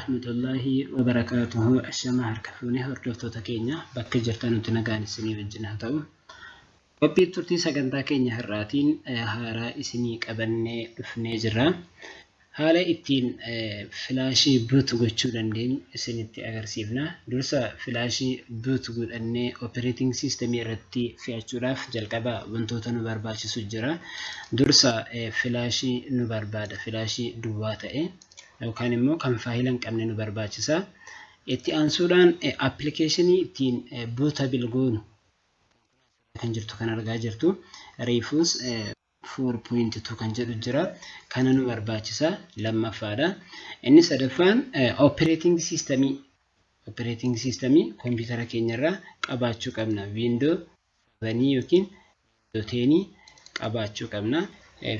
Warahmatullaahi wabarakaatuhu. Ashama harka fuunee hordoftoota keenya bakka jirtanutti nagaan isinii wajjin haa ta'u. Qophii turtii sagantaa keenya har'aatiin haaraa isinii qabannee dhufnee jirra. Haala ittiin filaashii boot gochuu dandeenyu isinitti agarsiifna. Dursa filaashii boot godhannee operating system irratti fe'achuudhaaf jalqaba wantoota nu barbaachisu jira. Dursa filaashii nu barbaada. Filaashii duwwaa ta'e yookaan immoo kan faayila hin qabne nu barbaachisa. Itti aansuudhaan appilikeeshinii ittiin bootable goonu kan jirtu kan argaa jirtu Rufus 4.2 kan jedhu jira. Kana nu barbaachisa lammaffaadha. Inni sadaffaan operating systemii kompiitara keenyarraa qabaachuu qabna. Windows 7 yookiin Windows 10 qabaachuu qabna.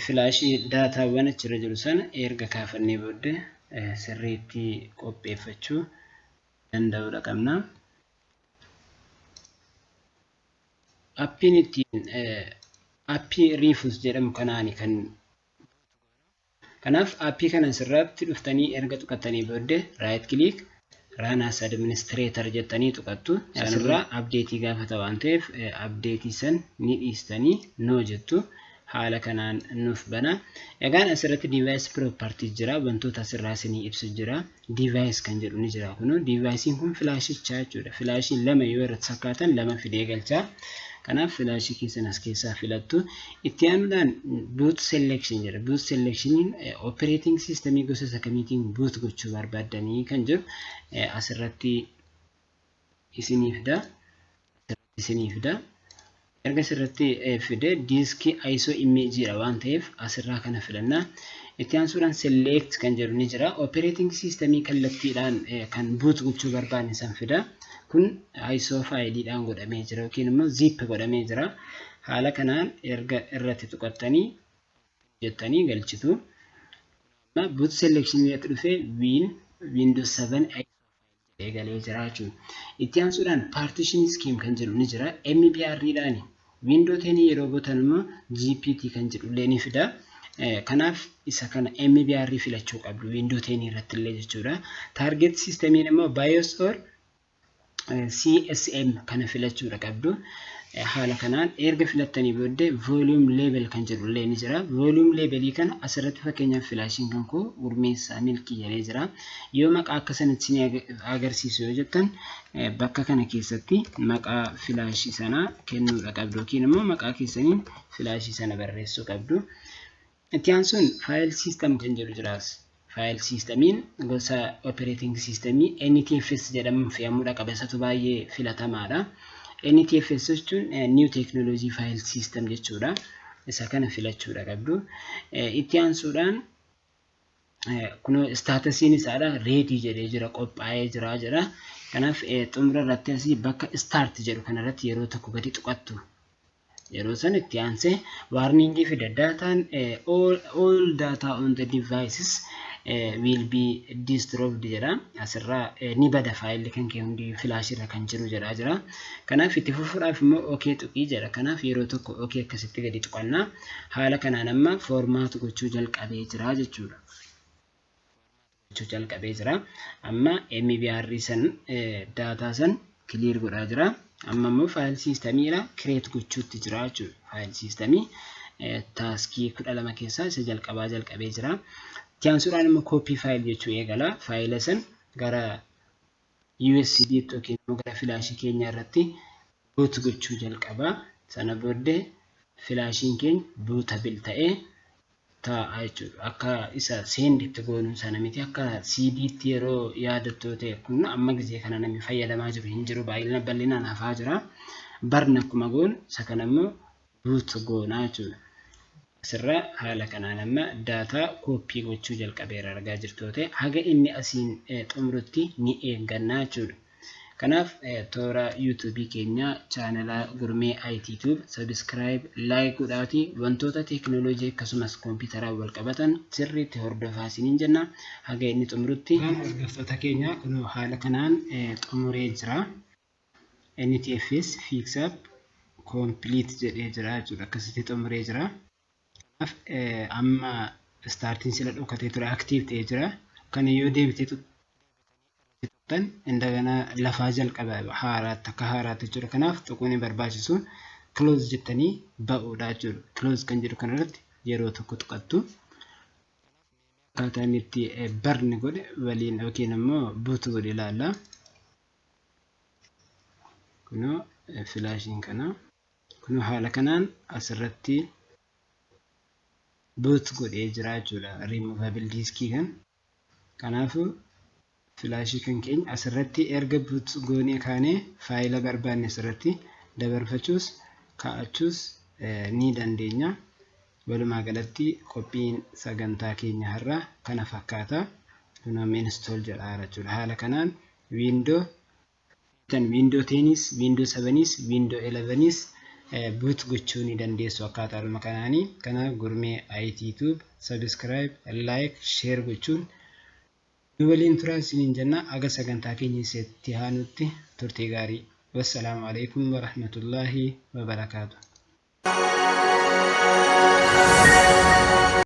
Filaashii daataawwan achirra jiru sana erga kaafannee booddee sirriitti qopheeffachuu danda'uudha qabna. Appiin ittiin appii Rufus jedhamu kanaani kan. Kanaaf appii kana asirratti dhuftanii erga tuqattanii booddee right click, run as administrator jettanii tuqattu. Asirraa updateii gaafata waan ta'eef updateii san ni dhiistanii no jettu. Haala kanaan nuuf bana. Egaan asirratti device property jira, wantoota asirraa isinii ibsu jira. Device kan jedhu ni jira. Kunu devicein kun filaashichaa jechuudha. Filaashiin lama yoo irratti sakkaatan lama fidee galchaa. Kanaaf filaashii keessan as keessaa filattu. Itti aanuudhaan boot selection jedha. Boot selectioniin operating systemii gosa isa kamiitiin boot gochuu barbaaddanii kan jiru asirratti isinii fida. Isinii fida. Erga asirratti fide diiskii ISO imageidha waan ta'eef asirraa kana filannaa. Itti aansuudhaan select kan jedhu ni jira. Operating systemii kallattiidhaan kan boot gochuu barbaanne san fida. Kun ISO faayiliidhaan godhamee jira yookiin immoo zip godhamee jira. Haala kanaan erga irratti tuqattanii jettanii galchitu. Boot selection irratti dhufee Windows 7 eegalee jira jechuudha. Itti aansuudhaan partition scheme kan jedhu ni jira. MBR dhaani. Windows 10 yeroo gootan immoo GPT kan jedhu illee ni fida. Kanaaf isa kana MBR filachuu qabdu Windows 10 irratti illee jechuudha. Target systemiin immoo BIOS or CSM kana filachuudha qabdu. Haala kanaan erga filattanii booddee volume label kan jedhu illee ni jira. Volume labelii kana asirratti fakkeenyaaf filaashiin kan koo Gurmeessaa Milkii jedhee jira. Yoo maqaa akka sanatti isin agarsiisu yoo jettan, bakka kana keessatti maqaa filaashii sanaa kennuudha qabdu yookiin immoo maqaa keessaniin filaashii sana barreessuu qabdu. Itti aansuun file system kan jedhu jiraas. File systemiin gosa operating systemii NTFS jedhamuun fe'amuudha qaba. Isatu baay'ee filatamaadha. NTFS jechuun New Technology File System jechuudha. Isa kana filachuudha qabdu. Itti aansuudhaan kunoo statusiin isaadha ready jedhee jira, qophaa'ee jira jedha. Kanaaf xumura irratti asii bakka start jedhu kanarratti yeroo tokko gadi tuqattu. Yeroo san itti aansee warningii fida. Daataan all data on the devices will be destroyed jedha. Asirraa ni bada faayilli kan kee hundi filaashirra kan jiru jedhaa jira. Kanaaf itti fufuudhaaf immoo okay tuqii jedha. Kanaaf yeroo tokko okay akkasitti gadi tuqannaa. Haala kanaan amma format gochuu jalqabee jira jechuudha. Gochuu jalqabee jira. Amma MBR san daataa san clear godhaa jira. Amma immoo file systemiidha create gochuutti jira jechuudha. File systemii taskii 12 keessaa isa jalqabaa jalqabee jira. Itti aansuudhaan immoo copy file jechuu eegala. Faayila san gara USB yookiin immoo gara filaashii keenya irratti boot gochuu jalqaba. Sana booddee filaashiin keenya bootable ta'ee taa'a jechuudha. Akka isa send itti goonu sana miti, akka CD'tti yeroo yaadattoo ta'e kun amma gisee kana namni fayyadamaa jiru hin jiru, baay'ina bal'inaan hafaa jira. Burn akkuma goonu isa kana immoo boot goonaa jechuudha. Asirraa haala kanaan amma daataa copy gochuu jalqabeera argaa jirtu ta'e, haga inni asiin xumurutti ni eeggannaa jechuudha. Kanaaf toora YouTubeii keenya chaanalaa Gurmee IT Tube subscribe, like godhaatii wantoota teekinooloojii akkasumas kompiitaraan wal qabatan sirriitti hordofaa isiniin jenna, haga inni xumurutti. Hordoftoota keenya, kun haala kanaan xumuree jira. NTFS fix up complete jedhee jira jechuudha. Akkasitti xumuree jira. Kanaaf amma startiin sila dhokatee ture active ta'ee jira. Kana yoo deebitee Tuqxan indagana lafaa jalqaba haaraatti akka haaraatti jechuudha. Kanaaf tuquun hin barbaachisu, close jettanii ba'uudha jechuudha. Close kan jedhu kanarratti yeroo tokko tuqattu. Akkaataa inni itti burn godhe waliin yookiin immoo boot godhe ilaalla. Kunoo filaashiin kana. Kunoo haala kanaan asirratti boot godhee jira jechuudha. Removable diskii kan. Kanaafuu filaashii kan keenya asirratti erga boot goonee kaanee faayila barbaanne asirratti dabarfachuus kaa'achuus ni dandeenya. Walumaa galatti qophiin sagantaa keenya har'a kana fakkaata. Kun amma install jedha jechuudha. Haala kanaan Window Window 10s, Window 7s, Window 11s boot gochuu ni dandeessu akkaataadhuma kanaanii. Kanaaf Gurmee IT Tube subscribe, like, share gochuun nu waliin turaa isiniin jenna. Aga sagantaa keenya itti aanutti turtii gaarii. Wassalaamu alaikum warahmatullaahi wabarakaatu.